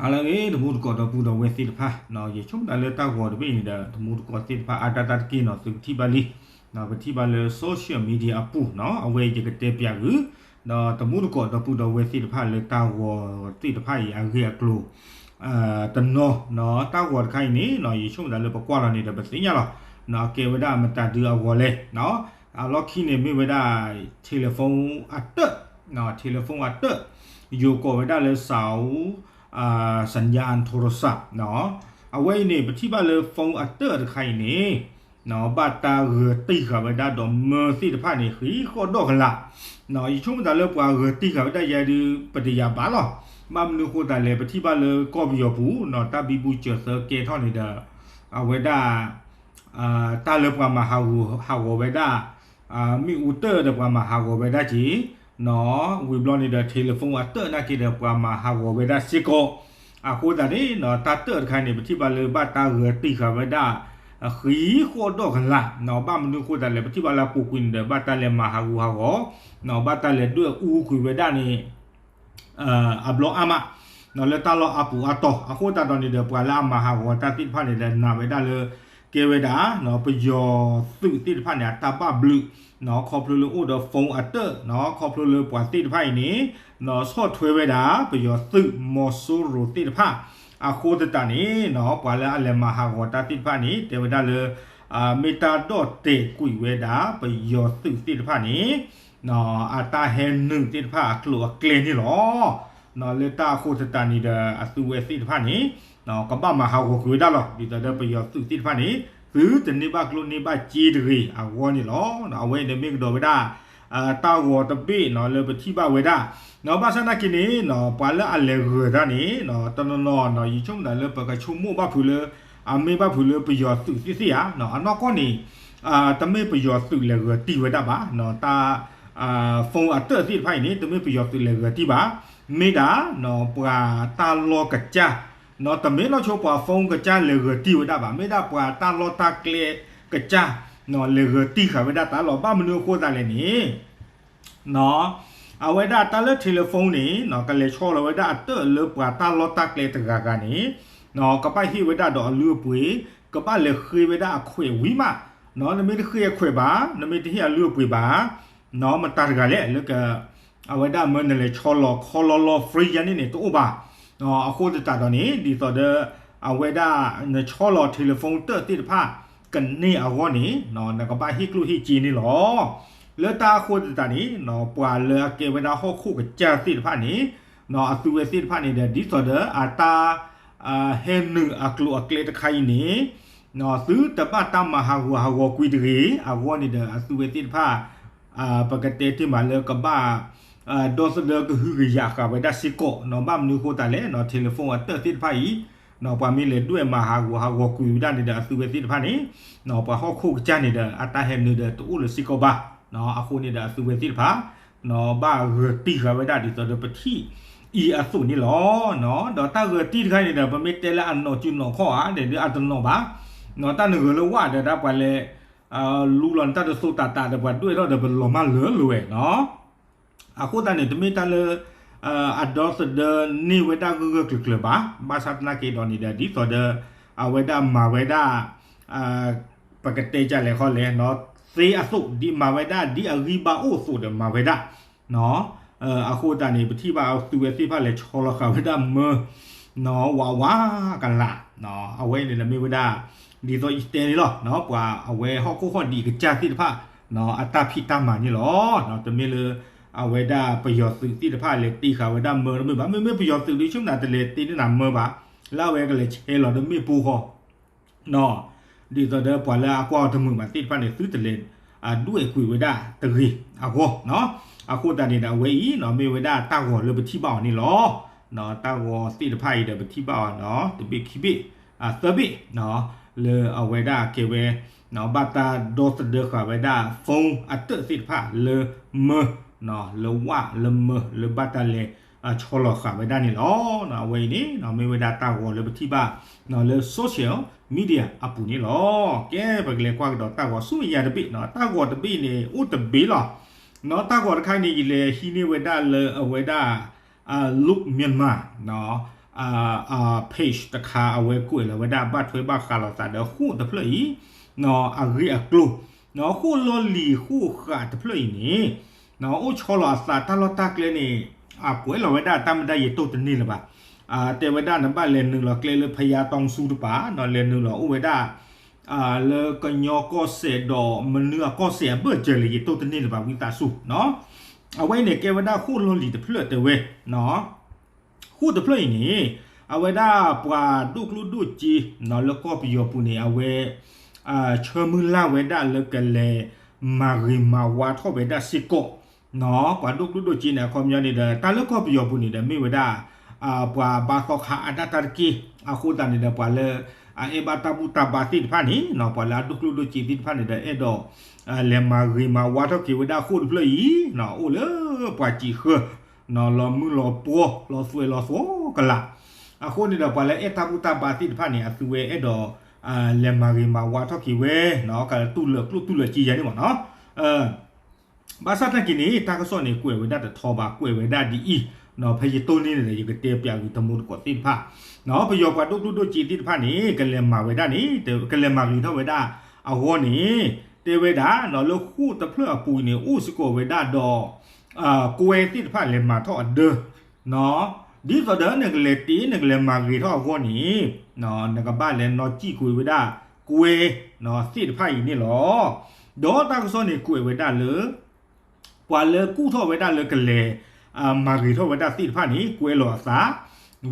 ဟါလၢအဂ့ၤ တံၤသကိးဒီပုၢ်ဒီဝဲၢ်သ့ၣ်တဖၣ်, ယဆိကမိၣ်သးလၢတၢ်ဂီၤတဘ့ၣ်န့ၣ်ဒီး တံၤသကိးသ့ၣ်တဖၣ်အါတၢ်တၢ်တက့ၢ်နီၤ သုကထံၣ်ဘၣ်လံ, ပထံၣ်ဘၣ်လၢ social media အပူၤနီၤ အဝဲယကတဲပျးကွံာ် ဒီးတံၤသကိးဒီပုၢ်ဒီဝဲၢ်သ့ၣ်တဖၣ်လၢတၢ်ဂီၤသ့ၣ်တဖၣ်အံၤအဂ့ၢ်အကျိၤ တနီၤနီၤ တၢ်ဂီၤတခါအံၤန့ၣ်နီၤ ယဆိကမိၣ်သးလၢပကွၢ်လီၤန့ၣ်ဒီး ပသ့ၣ်ညါလီၤ, ကဲဝဲဒၣ်မတၤဒုအဂီၤလဲၣ်, အလီၢ်ခံန့ၣ်မ့ၢ်ဝဲဒၣ် telephone အတၢၣ်, telephone အတၢၣ်, ယိၤကိးဝဲဒၣ်လၢ Samsung สัญญาณโทรศัพท์ အဝဲအံၤန့ၣ် ပထံၣ်ဘၣ်လၢ phone အတၢၣ်တခါအံၤန့ၣ် ဘၣ်တၢ်ဂၢၤတံၢ်ဃာ်ဝဲဒၣ်ဒီးမၢသ့ၣ်တဖၣ်န့ၣ် ဃံးဃီၣ်ဒီၣ်ကလာ်, ယဆိကမိၣ်သးလၢပှၤဂၢၤတံၢ်ဃာ်ဝဲဒၣ်ယဲဒုး ပတယၤဘၣ်လီၤ, ဘၣ်မနုၤအဃိသတးလဲၣ် ပထံၣ်ဘၣ်လၢကီၢ်ပယီၤပူၤနီၤ တၢ်ဘံဘူစၢၤသၢကဲထီၣ်န့ၣ်ဒီး အဝဲဒၣ် တၢ်လၢပှၤမၤဟးဂူာ်ဟးဂီၤဝဲဒၣ် မ့ၣ်အူတၢၣ်ဒီးပှၤမၤဟးဂီၤဝဲဒၣ်က့ၤ, ဝံၤဘျီန့ၣ်ဒီး telephone အတၢၣ်နာ်က့ဒီး ပှၤမၤဟးဂီၤဝဲဒၣ်စ့ၢ်ကီး, အဃိသတးန့ၣ် တၢ်တၢၣ်တခါန့ၣ် ပထံၣ်ဘၣ်လၢဘၣ်တၢ်ဂၢၤတံၢ်ဃာ်ဝဲဒၣ် ဃံးဃီၣ်ဒီၣ်ကလာ်, ဘၣ်မနုၤအဃိသတးလဲၣ် ပထံၣ်ဘၣ်လၢအပူၤကွံာ်န့ၣ်ဒီး ဘၣ်တၢ်လဲၤမၤဟးဂူာ်ဟးဂီၤ, ဘၣ်တၢ်လဲၤဒွဲၣ်အူကွံာ်ဝဲဒၣ်န့ၣ် အဘျီအါမး လၢတၢ်လီၢ်အါပူၤအါတီၤ အဃိသတးဒီးန့ၣ်ဒီး ပှၤလၢအမၤဟးဂီၤတၢ်သ့ၣ်တဖၣ်န့ၣ်ဒီး နာ်ဝဲဒၣ်လၢ ကဲဝဲဒၣ် ပယီၤသုးသ့ၣ်တဖၣ်န့ၣ် အတၢ်ဘၣ်ဘျုး ခီဖျိလၢအိၣ်ဒီး phone အတၢၣ် ခီဖျိလၢပှၤသ့ၣ်တဖၣ်အံၤန့ၣ် ဆီၣ်ထွဲဝဲဒၣ် ပယီၤသုး မီၤစိရိၤသ့ၣ်တဖၣ် အဃိသတးန့ၣ် ပှၤလၢအလဲၤမၤဟးဂီၤတၢ်သ့ၣ်တဖၣ်န့ၣ် တဲဝဲဒၣ်လၢ မ့ၢ်တၢ်ဒီၣ်တဲာ်ကွံာ်ဝဲဒၣ် ပယီၤသုးသ့ၣ်တဖၣ်န့ၣ် အတၢ်ဟဲနုာ်သ့ၣ်တဖၣ်အကျိၤအကျဲန့ၣ်လီၤ. လၢတၢ်အဃိသတးန့ၣ်ဒီး အသုဝဲသ့ၣ်တဖၣ်န့ၣ် ကဘၣ်မၤဟးဂီၤကွံာ်ဝဲဒၣ်လီၤ. ဒ်သိးဒီးပယီၤသုးသ့ၣ်တဖၣ်န့ၣ် သုတန့ၢ်ဘၣ်ကျိၣ်န့ၢ်ဘၣ်စ့တဂ့ၤအဂီၢ်န့ၣ်လီၤ. အဝဲအံၤန့ၣ်မ့ၢ်ကဒီးဝဲဒၣ် တၢ်ဂီၤတဘ့ၣ်နီၤ လၢပထံၣ်ဘၣ်ဝဲဒၣ် ဘၣ်ဆၣ်နာ်က့န့ၣ် ပှၤလၢအလဲၤဂၢၤတၢ်န့ၣ် တနီၤနီၤ ယဆိကမိၣ်သးလၢပကဆိကမိၣ်ဘၣ်ဖုးလၢ အမ့ၢ်ဘၣ်ဖုးလၢပယီၤသုးသ့ၣ်သ့ၣ်ဧါ, အနီၢ်ကီၢ်န့ၣ် တမ့ၢ်ပယီၤသုးလဲၤဂၢၤတံၢ်ဝဲဒၣ်ဘၣ်, တၢ် phone အတၢၣ်သ့ၣ်တဖၣ်အံၤန့ၣ် တမ့ၢ်ပယီၤသုးလဲၤဂၢၤတံၢ်ဘၣ်, မ့ၢ်ဒၣ် ပှၤတၢ်လီၢ်ကစၢ် တမ့ၢ်လီၤဆီပှၤ phone ကစၢ်လဲၤဂၢၤတံၢ်ဝဲဒၣ်ဘၣ်, မ့ၢ်ဒၣ်ပှၤတၢ်လီၢ်တၢ်ကျဲကစၢ် လဲၤဂၢၤတံၢ်ဃာ်ဝဲဒၣ်တၢ်လီၤ. ဘၣ်မနုၤအဃိသတးလဲၣ်န့ၣ် အဝဲဒၣ်တၢ်လၢ telephone န့ၣ် ကလဲၤဆီလီၤဝဲဒၣ်အတၢၣ်လၢပှၤတၢ်လီၢ်တၢ်ကျဲတဂၤဂၤန့ၣ် ကဘၣ်ဟ့ၣ်ဝဲဒၣ်ဒီးအလုၢ်အပှ့ၤ, ကဘၣ်လဲၤဃ့ဝဲဒၣ်အခွဲးဝံၤမး, နမ့ၢ်တဃ့အခွဲးဘၣ်, နမ့ၢ်တဟ့ၣ်အလုၢ်အပှ့ၤဘၣ် မတၤတဂၤလဲၣ် လၢက အဝဲဒၣ်မၢနလဲၤဆီလီၤခီလီလီ free ယါန့ၣ်န့ၣ် တအိၣ်ဘၣ်. အဃိသတးဒီးန့ၣ် ဒ်သိးဒီး အဝဲဒၣ်နဆီလီၤ telephone တၢၣ်သ့ၣ်တဖၣ် ကန့ၢ်အဂီၢ်န့ၣ် နကဘၣ်ဟ့ၣ်ကျိၣ်ဟ့ၣ်စ့န့ၣ်လီၤ. လၢတၢ်အဃိသတးန့ၣ် ပှၤလၢအကဲဝဲဒၣ်ဟီၣ်ခိၣ်ကစၢ်သ့ၣ်တဖၣ်န့ၣ် အသုဝဲသ့ၣ်တဖၣ်န့ၣ်ဒီး ဒ်သိးဒီးအတၢ် ဟဲနုာ်အကျိၤအကျဲတခါအံၤန့ၣ် သုတဘၣ်တၢ်မၤဟးဂူာ်ဟးဂီၤကွံာ်တဂ့ၤ အဂီၢ်န့ၣ်ဒီး အသုဝဲသ့ၣ်တဖၣ် ပကတဲတ့ၢ်မးလၢကဘၣ် ဒီသဒၢကဟုကယာ်ဃာ်ဝဲဒၣ်စ့ၢ်ကီး ဘၣ်မနုၤအဃိသတးလဲၣ် telephone အတၢၣ်သ့ၣ်တဖၣ်အံၤ ပှၤမ့ၢ်လဲၤဒွဲၣ်မၤဟးဂူာ်ဟးဂီၤကွံာ်ဝဲဒၣ်န့ၣ်ဒီး အသုဝဲသ့ၣ်တဖၣ်န့ၣ် ပှၤဟီၣ်ခိၣ်ကစၢ်န့ၣ်ဒီး အတၢ်ဟဲနုာ်ဒီးတအိၣ်လၢၤစ့ၢ်ကီးဘၣ်. အဃိန့ၣ်ဒီး အသုဝဲသ့ၣ်တဖၣ် ဘၣ်ဂၢၤတံၢ်ဃာ်ဝဲဒၣ်ဒ်သိးဒီးပထံၣ်အံၤအသိးန့ၣ်လီၤ. ဒီးတၢ်ဂၢၤတံၢ်တခါန့ၣ်ဒီး ပမ့ၢ်တဲလၢအနီၢ်စုနီၢ်ခီၣ်ဧါ ဒီးအတနီၢ်ဘၣ်. တၢ်နဂၢၤလၢဝၣ်ဒီးတၢ်ပှၤလဲၤ လူလီၤနတၢ်တသိးတးတးဒီးပှၤဒွဲၣ်ထီၣ်ဒီးပလီၤမၢ်လၢာ်လၢာ်ဝဲနီၤ. အဃိသတးန့ၣ် တမ့ၢ်တၢ်လၢ အဒီသဒၢန့ၢ်ဝဲဒၣ်ဂၢၢ်ဂၢၢ်ကျၢၤကျၢၤဘၣ်. ဘၣ်ဆၣ်သနာ်က့ဒီးန့ၣ်ဒီး ဒ်သိးဒီး အဝဲဒၣ်မၤဝဲဒၣ် ပကတဲဒ်လဲၣ်ဃီလဲၣ် သ့အသိး ဒ်မၤဝဲဒၣ် ဒ်အဂံၢ်ဘါအိၣ်အသိးဒီးမၤဝဲဒၣ် အဃိသတးန့ၣ် ပထံၣ်ဘၣ်အသုဝဲသ့ၣ်တဖၣ်လဲၤဆီလီၤဃာ်ဝဲဒၣ်မၢ ဝးဝးကလာ် အဝဲန့ၣ်ဒီးမ့ၢ်ဝဲဒၣ် ဒ်သိးယတဲန့ၣ်လီၤ ပှၤအဝဲဟီၣ်ခိၣ်ဟီၣ်ဒံးကစၢ်သ့ၣ်တဖၣ် အတၢ်ဖံးတၢ်မၤန့ၣ်လီၤ. တမ့ၢ်လၢ အဝဲဒၣ်ပယီၤသုးသ့ၣ်တဖၣ်လဲၤတ့ဃာ်ဝဲဒၣ်မၢတမ့ၢ်ဘၣ်. မ့မ့ၢ်ပယီၤသုးဒုး ဆိကမိၣ်တလဲၤတ့န့ၢ်နၤမၢဘၣ်. လၢအဝဲကလဲၤဆဲးလီၤဒီးမ့ၣ်ပိၢ်ဃီ ဒ်သိးဒီးပှၤလၢအကွၢ်အီၤတမုာ်ဘၣ်သ့ၣ်တဖၣ်န့ၣ် သုတလဲၤ ဒွဲၣ်ကွံာ်ဝဲဒၣ်တဂ့ၤအဂီၢ်. အဃိသတးန့ၣ်ဒီး အဝဲအံၤ မ့ၢ်ဝဲဒၣ်တၢ်ဂီၤလၢပထံၣ်ဘၣ်အီၤန့ၣ်လီၤ. တၢ်ဂီၤသ့ၣ်တဖၣ်အံၤဒီးပထံၣ်ဘၣ်အီၤ တဘ့ၣ်ခံဘ့ၣ် သၢဘ့ၣ် လၢအဝဲဒၣ်ကဲဝဲ ဘၣ်တၢ်ဒီသဒၢဃာ်ဝဲဒၣ် phone အတၢၣ်သ့ၣ်တဖၣ်လၢမၢ လၢဝၣ်လၢမၢ လၢဘၣ်တၢ်လဲၤဆီလီၤဃာ်ဝဲဒၣ်န့ၣ်လီၤ. အဝဲအံၤန့ၣ် မ့ၢ်ဝဲဒၣ်တၢ်ဂီၤလၢပထံၣ်ဘၣ် လၢ social media အပူၤန့ၣ်လီၤ. ကဲ ပကလဲၤကွၢ်ကဒီးတၢ်ဂီၤဆူမဲာ်ညါတဘ့ၣ် တၢ်ဂီၤတဘ့ၣ်န့ၣ် အိၣ်တဘ့ၣ်လီၤ. တၢ်ဂီၤတခါန့ၣ် ယလဲၤဟံးန့ၢ်ဝဲဒၣ်လၢအဝဲဒၣ် Look Myanmar page တခါ အဝဲကွဲးလီၤဝဲဒၣ် ဘၣ်ထွဲဘၣ်ဃးလိာ်သးဒီးဃိာ်တဖျၢၣ်အံၤ အဂ့ၢ်အကျိၤ, ဃိာ်လီၢ်လံၤဃိာ်ဃာ်တဖျၢၣ်အံၤန့ၣ် အိၣ်ဆီလီၤအသးတၢ်လီၢ်တၢ်ကျဲန့ၣ် အကွဲးလီၤဝဲဒၣ်တၢ်မ့ၢ်တၢ်ယဲၢ်တိၢ်တန့ၢ်လၢၤဘၣ်. တဲဝဲဒၣ်နဘၣ်လဲၤနုာ်လီၤကျဲလၢ ဖယါတီဆူတပၤ လဲၤနုာ်လီၤအိၣ်ဝဲဒၣ် လၢကညီကီၢ်စဲၣ်ဒီးမနုၤအကီၢ်စဲၣ်အဘၢၣ်စၢၤလၢယဲၢ်တိၢ်တန့ၢ်လၢၤဘၣ် ဝံသးစူၤ. အဝဲအံၤန့ၣ် ကဲဝဲဒၣ်ဃိာ်လီၢ်လံၤတဖျၢၣ်တဲဝဲ ဃိာ်တဖျၢၣ်အံၤန့ၣ် အဝဲဒၣ်ပှၤဒိၣ်ကျိၣ်ဒိၣ်စ့ လၢကီၢ်ပယီၤပူၤန့ၣ် အဝဲ ဆၢမုၢ်လၢ်ဝဲဒၣ်လၢကလဲၤမၤဂ့ၤမၤဝါထီၣ်ဝဲဒၣ်စ့ၢ်ကီး ပှၤဒိၣ်ကျိၣ်ဒိၣ်စ့န့ၣ် အခီပညီန့ၣ်ဒီး တၢ်လၢကီၢ်ပယီၤပူၤန့ၣ်ဒီး မ့ၢ်ဝဲဒၣ် ပှၤဘါသီခါအတၢ်တၢ်တက့ၢ်. အဃိသတးန့ၣ်ဒီး ပှၤလၢ အအဲၣ်ဘၣ်တၢ်ဘူၣ်တၢ်ဘါသ့ၣ်တဖၣ်န့ၣ် ပှၤလၢအဒိၣ်ကျိၣ်ဒိၣ်စ့သ့ၣ်တဖၣ်န့ၣ်ဒီး အဲၣ်ဒိး လဲၤမၤဂ့ၤမၤဝါထီၣ်က့ၤဝဲဒၣ်ဃိာ်တဖျၢၣ်အံၤ အိၣ်လၢပှၤစံးဃၢ လီၤမုၢ်လီၤပှီၢ် လီၤသွဲၣ်လီၤသီကလာ်. အဃိန့ၣ်ဒီး ပှၤလၢအဲၣ်တၢ်ဘူၣ်တၢ်ဘါသ့ၣ်တဖၣ်န့ၣ် အသုဝဲအဲၣ်ဒိး လဲၤမၤဂ့ၤမၤဝါထီၣ်က့ၤဝဲ ကတူၢ်လိာ်ကျိၣ်တူၢ်လိာ်စ့ယဲၢ်န့ၣ်မ့ၢ်နီၤ. ဘၣ်ဆၣ်သနာ်က့န့ၣ် တၢ်ကစီၣ်န့ၣ် ကွဲးဝဲဒၣ်တထီဘၣ် ကွဲးဝဲဒၣ်ဒ်အံၤ, ဖဲယတိၢ်န့ၢ်န့ၣ်ဒီး ယကတဲပၠးဂ့ၤတမူတကိးသ့ၣ်တဖၣ်, ပယီၤပှၤဒိၣ်ကျိၣ်ဒိၣ်စ့သ့ၣ်တဖၣ်န့ၣ် ကလဲၤမၤဝဲဒၣ်န့ၣ် ကလဲၤမၤဂ့ၤထီၣ်ဝဲဒၣ်အဂီၢ်န့ၣ် တဲဝဲဒၣ် လၢဃိာ်တဖျၢၣ်အပူၤအံၤန့ၣ် အိၣ်စ့ၢ်ကီးဝဲဒၣ်ဒီး ကွဲသ့ၣ်တဖၣ်လဲၤမၤထီၣ်အဒၢ ဒ်သိးဒီးနကလဲၤတ့ နကလဲၤမၤဂ့ၤထီၣ်အဂီၢ်န့ၣ် နကဘၣ်လဲၤနီၣ်စံၣ်ကွံာ်ဝဲဒၣ်ကွဲသ့ၣ်တဖၣ်အံၤန့ၣ်လီၤ. ဒီးတၢ်ကစီၣ်န့ၣ်ကွဲးဝဲဒၣ်လၢ ပှၤလၢကူၣ်ထီၣ်ဝဲဒၣ်လၢကလဲၤ မၤဂ့ၤထီၣ်ဝဲဒၣ်သ့ၣ်တဖၣ်န့ၣ် ကွဲလီၤအသး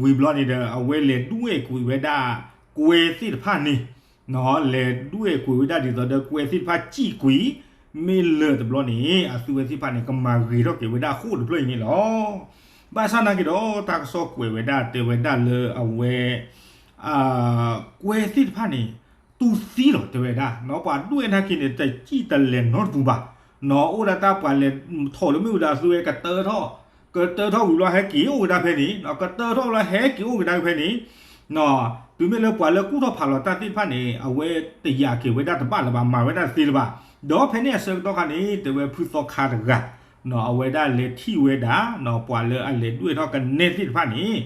ဝံၤဘျီန့ၣ်ဒီး အဝဲလဲၤဒွဲၣ်ကွံာ်ဝဲဒၣ်ကွဲသ့ၣ်တဖၣ်န့ၣ် လဲၤဒွဲၣ်ကွံာ်ဝဲဒၣ်ဒ်သိးဒီးကွဲသ့ၣ်တဖၣ်စံၣ်ကွံာ် မ့ၢ်လၢာ်တဘျီန့ၣ် အသုဝဲသ့ၣ်တဖၣ်န့ၣ် ကမၤဂ့ၤထီၣ်က့ၤဝဲဒၣ်ဃိာ်တဖျၢၣ်အံၤန့ၣ်လီၤ. ဘၣ်ဆၣ်သနာ်က့ဒီး တၢ်ကစီၣ်ကွဲးဝဲဒၣ်တဲဝဲဒၣ်လၢအဝဲ ကွဲသ့ၣ်တဖၣ်န့ၣ် တူၢ်သံလီၤတဲဝဲဒၣ် ပှၤဒွဲၣ်နာ်က့န့ၣ် တစံၣ်တလဲၤနီတပူၤဘၣ်, အိၣ်ဒၣ်တၢ်ပှၤလဲၤထီၣ်လၢမ့ၣ်အူဒၣ်အသုဝဲကတၢထီၣ်, ကတၢထီၣ်ဝံၤဘျီဟဲက့ၤအိၣ်ကဒါဖဲန့ၣ်, ကတၢထီၣ်လၢဟဲက့ၤအိၣ်ကဒါဖဲန့ၣ်, တုၤမ့ၢ်လၢပှၤလၢကူၣ်ထီၣ်ဖးလီၤတၢ်သ့ၣ်တဖၣ်န့ၣ် အဝဲတယာ်က့ၤဝဲဒၣ်တဘၣ်လၢၤဘၣ် မၤဝဲဒၣ်တသ့လၢၤဘၣ်, ဒီးဖဲန့ၣ်အဆၢကတီၢ်ခါန့ၣ် တဲဝဲဖုသီခါတဂၤ အဝဲဒၣ်လဲၤထံၣ်ဝဲဒၣ် ပှၤလၢအလဲၤဒွဲၣ်ထီၣ်ကနဲသ့ၣ်တဖၣ်န့ၣ်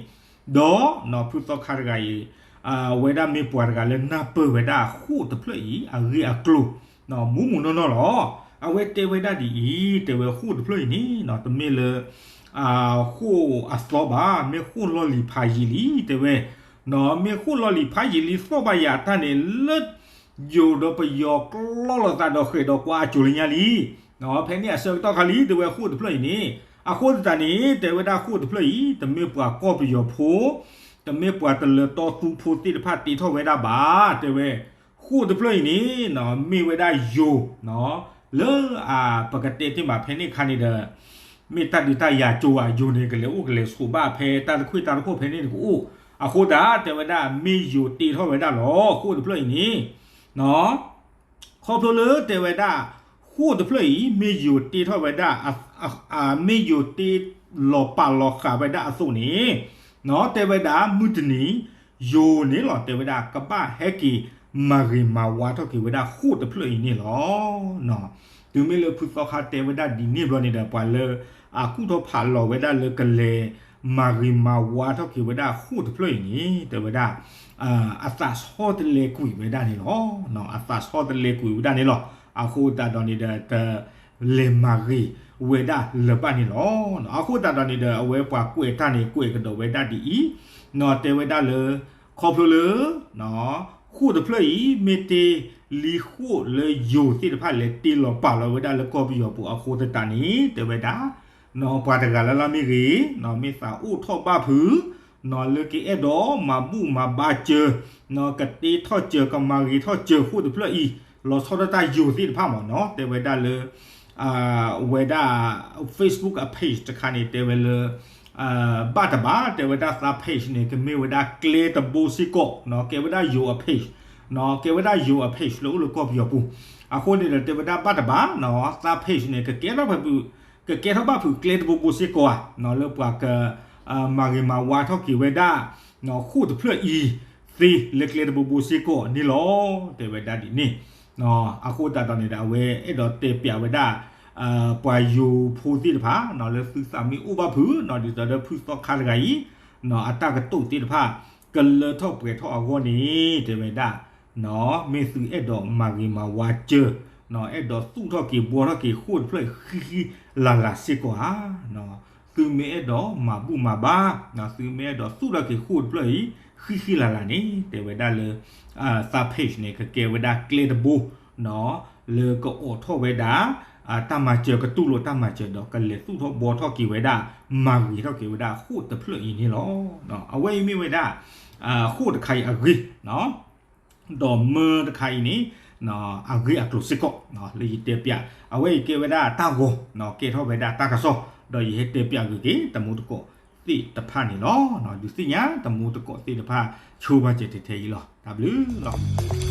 ဒီးဖုသီခါတဂၤအံၤ အဝဲဒၣ်မ့ၢ်ပှၤတဂၤလၢနၢ်ပၢၢ်ဝဲဒၣ်ဃိာ်တဖျၢၣ်အံၤ အဂ့ၢ်အကျိၤ မူးမူးနီၢ်နီၢ်လီၤ. အဝဲတဲဝဲဒၣ်ဒ်အံၤ တဲဝဲဃိာ်တဖျၢၣ်အံၤန့ၣ် တမ့ၢ်လၢ ဃိာ်အသီဘၣ် မ့ၢ်ဃိာ်လီၢ်လံၤဖးယံာ်လံ တဲဝဲ မ့ၢ်ဃိာ်လီၢ်လံၤဖးယံာ်လံ သီၣ်ဘၣ်ယၤတၢ်န့ၣ် လၢ ယိၤဒီးပယီၤကျီလိာ်သးဒီးဃဲၤဒီးကွၢ်အစိၤလၢညါလံ. ဖဲန့ၣ်အဆၢကတီၢ်ခါလံ တဲဝဲဃိာ်တဖျၢၣ်အံၤန့ၣ် အဃိသတးန့ၣ် တဲဝဲဒၣ်ဃိာ်တဖျၢၣ်အံၤ တမ့ၢ်ပှၤကီၢ်ပယီၤဖိ တမ့ၢ်ပှၤတလၢၤတီသူဖိသ့ၣ်တဖၣ်တ့ထီၣ်ဝဲဒၣ်ဘၣ် တဲဝဲ ဃိာ်တဖျၢၣ်အံၤန့ၣ် မ့ၢ်ဝဲဒၣ်ယိၤ လၢ ပကတဲတ့ၢ်မးဖဲန့ၣ်ခါန့ၣ်ဒီး မ့ၢ်တၢ်ဒုးတၢ်ယၤကၠိဧါ ယိၤန့ၣ် ကလဲၤအိၣ်ကလဲၤဆိးဘၣ်ဖဲတၢ်တခွံၣ်တၢ်တခိၣ်ဖဲန့ၣ်တကအိၣ်, အဃိသတး တဲဝဲဒၣ်မ့ၢ်ယိၤတ့ထီၣ်ဝဲဒၣ်လီၤ ဃိာ်တဖျၢၣ်အံၤန့ၣ် ခီဖျိလၢတဲဝဲဒၣ် ဃိာ်တဖျၢၣ်အံၤ မ့ၢ်ယိၤတ့ထီၣ်ဝဲဒၣ် မ့ၢ်ယိၤတ့လီၤပာ်လီၤဃာ်ဝဲဒၣ်အသိးန့ၣ် တဲဝဲဒၣ်မုၢ်တနံၤ ယိၤန့ၣ်လီၤ တဲဝဲဒၣ်ကဘၣ်ဟဲက့ၤမၤဂ့ၤမၤဝါထီၣ်က့ၤဝဲဒၣ်ဃိာ်တဖျၢၣ်အံၤန့ၣ်လီၤ. တုၤမ့ၢ်လၢဖုသီခါတဲဝဲဒၣ်ဒ်န့ၣ်ဘျီန့ၣ်ဒီး ပှၤလၢ အကူၣ်ထီၣ်ဖးလီၤဝဲဒၣ်လၢကလဲၤမၤဂ့ၤမၤဝါထီၣ်က့ၤဝဲဒၣ်ဃိာ်တဖျၢၣ်အံၤန့ၣ် တဲဝဲဒၣ် အသးဆီတလဲကွံာ်ဝဲဒၣ်န့ၣ်လီၤ. အသးဆီတလဲကွံာ်ဝဲဒၣ်န့ၣ်လီၤ. အဃိသတးဒီးန့ၣ်ဒီး တ လဲၤမၤဂ့ၤဝဲဒၣ်လၢၤဘၣ်န့ၣ်လီၤ. အဃိသတးဒီးန့ၣ်ဒီး အဝဲပှၤကွဲးတၢ်န့ၣ် ကွဲးကဒီးဝဲဒၣ်ဒ်အံၤ, တဲဝဲဒၣ်လၢ ခီဖျိလၢ ဃိာ်တဖျၢၣ်အံၤ မ့ၢ်တ့လံဃိာ်လၢယိၤသ့ၣ်တဖၣ်လဲၤတ့လီၤပာ်လီၤဝဲဒၣ်လၢကီၢ်ပယီၤပူၤအဃိသတးန့ၣ် တဲဝဲဒၣ် ပှၤတဂၤလၢ်လၢ်မ့ၢ်ဂ့ၤ, မ့ၢ်သးအိၣ်ထီၣ်ဘၣ်ဖုး လၢကအဲၣ်ဒိးမၤဘူၣ်မၤဘါစၢၤ, ကတ့ထီၣ်စၢၤကမၤဂ့ၤထီၣ်စၢၤဃိာ်တဖျၢၣ်အံၤ လီၤဆီဒၣ်တၢ်ယိၤသ့ၣ်တဖၣ်မ့ၢ်နီၤ တဲဝဲဒၣ်လၢ ဝဲဒၣ် Facebook အ page တခါန့ၣ် တဲဝဲလၢ ဘၣ်တဘၣ် တဲဝဲဒၣ်သး page န့ၣ် ကမ့ၢ်ဝဲဒၣ်ကျဲတဘိစ့ၢ်ကီး ကဲဝဲဒၣ်ယိၤအ page, ကဲဝဲဒၣ်ယိၤအ page လၢအိၣ်လၢကီၢ်ပယီၤပူၤ, အဃိန့ၣ်ဒီး တဲဝဲဒၣ်ဘၣ်တဘၣ် သး page န့ၣ် ကကဲထီၣ်ဖဲ ကကဲထီၣ်ဘၣ်ဖုးကျဲတဘိဘိစ့ၢ်ကီးဧါ, လၢပှၤက မၤဂ့ၤမၤဝါထီၣ်က့ၤဝဲဒၣ် ဃိာ်တဖျၢၣ်အံၤသ့လၢကျဲတဘိဘိစ့ၢ်ကီးန့ၣ်လီၤ. တဲဝဲဒၣ်ဒ်န့ၣ် အဃိသတးဒီးန့ၣ်ဒီး အဝဲအဲၣ်ဒိးတဲပၠးဝဲဒၣ် ပှၤယိၤဖိသ့ၣ်တဖၣ် လၢသုသးမ့ၢ်အိၣ်ဘၣ်ဖုး ဒ်သိးဒီးဖုသီခါတဂၤအံၤ အတၢ်ကတိၤသ့ၣ်တဖၣ် ကလၢထီၣ်ပှဲၤထီၣ်အဂီၢ်န့ၣ် တဲဝဲဒၣ် မ့ၢ်သုအဲၣ်ဒိးမၤဂ့ၤမၤဝါစၢၤ, အဲၣ်ဒိးသူၣ်ထီၣ်က့ၤဘှီထီၣ်က့ၤဃိၣ်တဖျၢၣ်အံၤ ဃံဃံလၤလၤစ့ၢ်ကီးဧါ. သုမ့ၢ်အဲၣ်ဒိးမၤဘူၣ်မၤဘါ, သုမ့ၢ်အဲၣ်ဒိးသူၣ်ထီၣ်က့ၤဃိၣ်တဖျၢၣ်အံၤ ဃံဃံလၤလၤန့ၣ် တဲဝဲဒၣ်လၢ သး page န့ၣ် ကကဲဝဲဒၣ်ကျဲတဘိ လၢကအိးထီၣ်ဝဲဒၣ် တၢ်မၤစၢၤ ကတူၢ်လိာ်တၢ်မၤစၢၤဒီး ကလဲၤသူၣ်ထီၣ်ဘှီထီၣ်က့ၤဝဲဒၣ် မၤဂ့ၤထီၣ်က့ၤဝဲဒၣ်ဃိၣ်တဖျၢၣ်အံၤန့ၣ်လီၤ. အဝဲအံၤမ့ၢ်ဝဲဒၣ် ဃိၣ်တခါအံၤအဂ့ၢ် ဒီးမၢတခါအံၤန့ၣ် အဂ့ၢ်အကျိၤစ့ၢ်ကီး လၢယတဲပျး အဝဲအံၤကဲဝဲဒၣ်တၢ်ဂီၤ ကဲထီၣ်ဝဲဒၣ်တၢ်ကစီၣ် ဒီးယဟဲတဲပျးဂ့ၤက့ၤ တမူတကိးသ့ၣ်တဖၣ်န့ၣ်လီၤ. ဒုးသ့ၣ်ညါ တမူတကိးသ့ၣ်တဖၣ် ဆိပာ်စၢၤထဲထဲအံၤလီၤ. တၢ်ဘျုးလီၤ.